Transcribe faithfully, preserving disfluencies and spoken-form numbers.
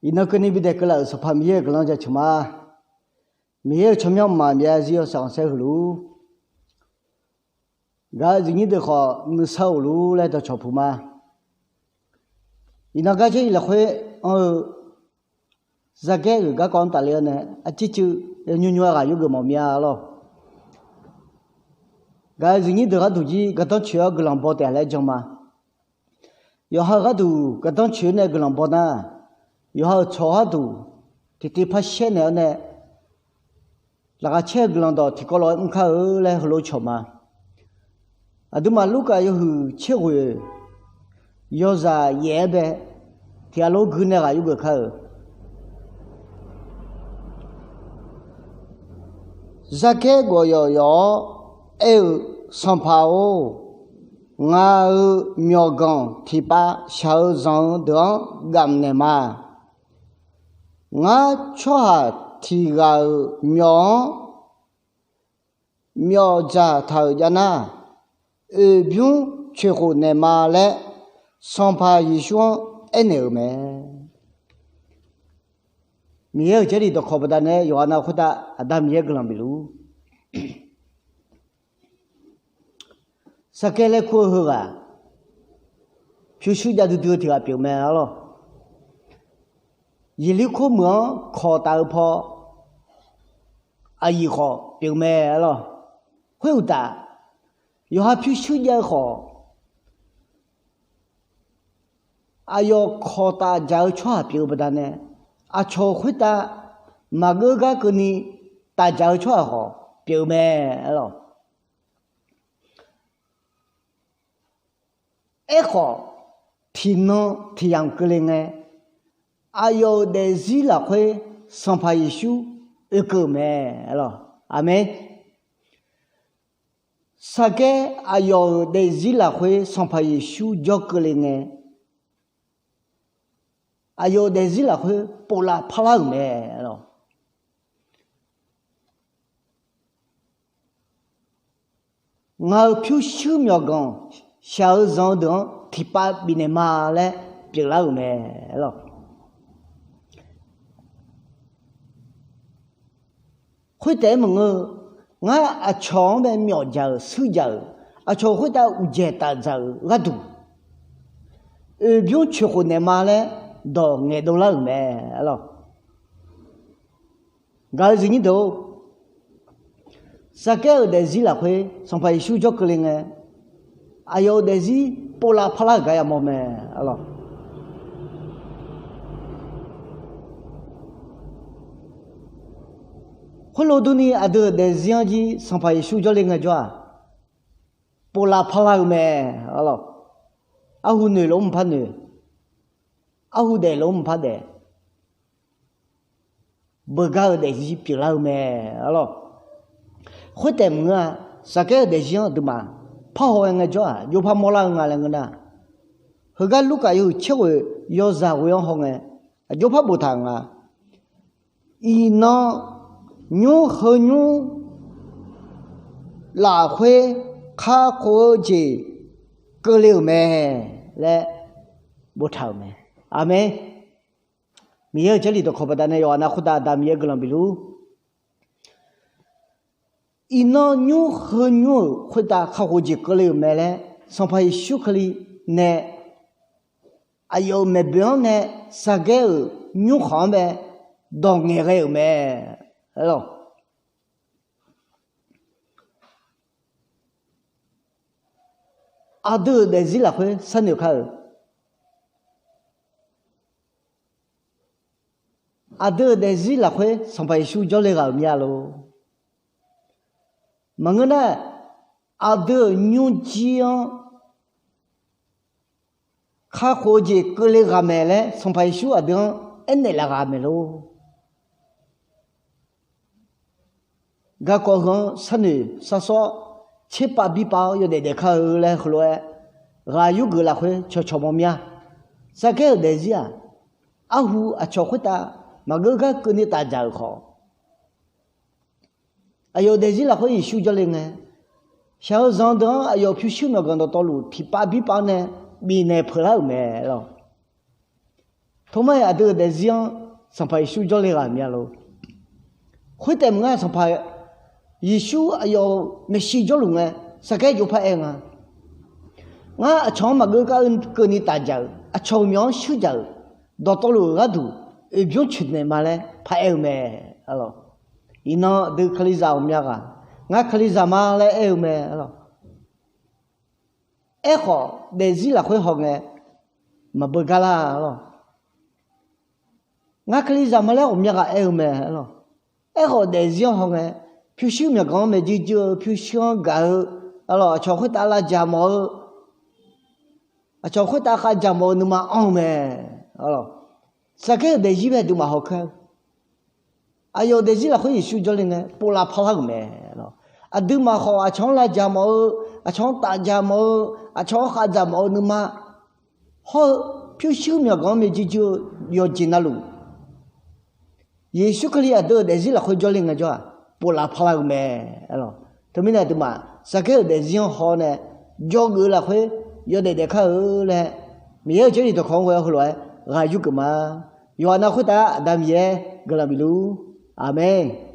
Iqnan keuvni bidaeq keuvlaf-euq Sanqpaq Miqyaer-euq guiqlanq jaceuq ma. Miqyaer-euq tsawrmyanr mqmaq maqbyav zir yawshaef khanqsaer heulof-ur, gaq-euq zifnyir deuq khawf nuisar-euq luf laer dawqcawq puq ma. Iqnan gar Jarlif lafkhoer anr-eu Zaqgaer-euq garkawv-anr tafler-awr nae arcircuiv yawnymr nymr-aer ghaq yurgeuf mawf mir-a lawr. Gaq-euq zifnyir deuq gharduq jir gardanr coeq-awr guiqlanq baw taef laer jan ma. Yawqha-euq gharduq gardanr coeq-awr nae guiqlanq baw nar, yawqha-euq cawq gharduq tiqtiv par shaer naeq-awr nae, laqkhaq caer-eu guiqlanq dawq tiqkawv lof-aer mr kar-eu laer heulof cawq ma. Aqduimaf Lurkaf yawhuiq tser ghoeq yawzaq yaef-aer bae tiq ghaq lof gui nae ghaq yurgeuf kar-euq. Zaqgaer gawqyawf yawf-awr aer-eu, Sanqpaq-or, ngaq-euq myawqganq tiqpav shaq-eu zanq-eu deuq-anr gamq naeq ma. Ngar tsawrhaq tiq ghaq-euq myawq-anr myawf dzaqtaq-euq jav nar, oeqbymr coeqkhof naeq ma laer Sanqpaq Yeqsur-anr aernaeq-euq mae. Miqyaer-euq Jarlif dawqkawq baqdanae yawqghaq nav khoertav Aqda Miqyaer guiqlanq bifluf-ur. Sarkaer laer kur-eu heughaq pyurshuir jav duidui-eu tiq ghaq pyeuf mae arlawr. Yeqlirkor meuq-anr kawq taf-eu paw aqyuif khawf pyeuf mae arlawr. Khoeruqtaf, yawqha pyurshuir jav-eu khawf, aqyawf kawq taf dzaq-eu tsawrhaq pyeuf-eu baqdanae, aqcawq khoertav maqgeur gar keuvni taf dzaq-eu tsawrhaq khawf pyeuf-eu mae arlawr. Aerkhawf, tiqnan tiq yamq keuvle ngae, aqyawf-euq daefzir lafkhoer Sanqpaq Yeqsur oekeuv-euq mae arlawr. Aqmeq. Sarkaer aqyawf-euq daefzir lafkhoer Sanqpaq Yeqsur jawr keuvle ngae, aqyawf-euq daefzir lafkhoer povlav parlar-euq mae arlawr. Ngaq-euq pyurshuir myawqganq shaq-eu zanq-eu deuq-anr tiqpav bifnaeq ma laer pyeuflar-euq mae arlawr. Khoertaef-aer maqngeur-eu, ngar aqcawq-anr bae myawf dzaq-euq suir dzaq-euq, aqcawq khoertav uqdzaeq taf dzaq-euq gharduq, oeqbymr coeqkhof naeq ma laer dawq ngaeqdov lar-euq mae arlawr. Gaq-eu zifnyir deuq-or, Sarkaer-euq daefzir lafkhoer Sanqpaq Yeqsur jawr keuvle ngae, aqyawf-euq daefzir povlav parlar-euq gar yamawr mae arlawr. Khoerlof durni aqdui-euq daefzir-anr jir Sanqpaq Yeqsur jawrle ngaejawr-aq, povlav parlar-eu mae arlawr. Arhu noeq lof-anr mqpar noeq, arhu daef lof-anr mqpar daef, beugar-eu daefzir pyeuflar-eu mae arlawr. Khoertaef maqngeur-a, Sarkaer-euq daefzir-anr aqduimaf parhaw ghae ngaejawr-aq, jov par mawrlar-eu nga laer ngeur nar, heugar Lurkaf yawhuiq tser ghoeq yawzaq ghoe-anr hawngae, aqjox par boftaq-euq nga. Iqnan nymr heu nymr lafkhoer kakhof-eu jeq keuvle-euq mae laer boftaq-euq mae. Aqmeq. Miqyaer-euq Jarlif dawqkawq baqdanae yawqghaq nav khoertav Aqda Miqyaer guiqlanq bifluf-ur. Iqnan nymr heu nymr-euq khoertav kakhof jeq keuvle-euq mae laer Sanqpaq Yeqsur Kali nae aqyawf-euq maeqboeq-anr nae Sarkaer-euq nymrkhanq-anr bae dawq ngaeqghae-euq mae arlawr. Aqdui-euq daefzir lafkhoer sharnoeq kar-euq, aqdui-euq daefzir lafkhoer Sanqpaq Yeqsur jawrle ghaq-euq mir-a lor. Maqngeur nar, aqdui-euq nymrjir-anr kakhof-eu jeq keuvle ghaq mae laer Sanqpaq Yeqsur aqdui-anr aernaeq laf ghaq mae lor. Garkawv heu-anr sharnoeq sharsawr tserpav birpav-awr yawdaef daef kar-eu laer heulof-aer ghaq yurgeuf lafkhoer cawqcawq mawr mir-a. Sarkaer-euq daefzir-aq, arhu aqcawq khoertav maqgeur gar keuvni taf dzaq-euq khawf, aqyawf daefzir lafkhoer Yeqsur jawrle ngae, shaq-eu zanq deuq-anr aqyawf pyurshuir myawqganq dawqtawvluf tiqpav birpav-awr nae bifnaeq peuqlar-euq mae lawq. Tawmar-iq aqdui-euq daefzir-anr Sanqpaq Yeqsur jawrle ghaq mya lor. Khoertaef maqngeur-a, Sanqpaq Yeqsur aqyawf-euq maeqshi jawrluf ngae, Saqgaer jov par aer-eu nga. Ngar aqcawq-anr maqgeur gar-eu keuvni tafjaq-euq, aqcawq-euq myawq-anr shuir jaq-euq, dawqtawvluf-euq gharduq oeqbymr coeqnaeq ma laer paraer-eu mae. Iqnan aqdui Kalizaq ghawqmya ghaq, ngar Kalizaq ma laer aer-eu mae. Aerkhawf daefzir lafkhoer hawngae maqbeugar lar-a lor. Ngar Kalizaq ma laer ghawqmya ghaq aer-eu mae. Aerkhawf daefzir-anr hawngae, pyurshuir myawqganq-anr maeqjuir juir-eu, pyurshuir-anr gaq-eu, aqcawq khoertav lavjaq mawf-eu, aqcawq khoertav khavjaq mawf-eu nuima anr-eu mae. Saqgaer-euq daefzir bae aqduimaf hawkar-eu. Aqyawf-euq daefzir lafkhoer Yeqsur jawrle ngae povlav parlar-euq mae. Aqduimaf khawf aqcawq-anr lavjaq mawf-eu, aqcawq-anr tafjaq mawf-eu, aqcawq-anr khavdzaq mawf-eu nuima hawr-eu, pyurshuir myawqganq-anr maeqjuir juir-eu yawqjeq navluf, Yeqsur Kali aqdui-euq daefzir lafkhoer jawrle ngaejawr-aq, povlav parlar-eu mae. Teumirnae aqduimaf Saqgaer-euq daefzir-anr haw nae jawrgeuf-eu lafkhoer yawdaef daef kar-eu laer, Miqyaer-euq Jarlif dawqkawq-anr ghoe-awr heulof-aer ghaq yurgeuf ma. Yawqghaq nav khoertav Aqda Miqyaer guiqlanq bifluf-ur. Aqmeq.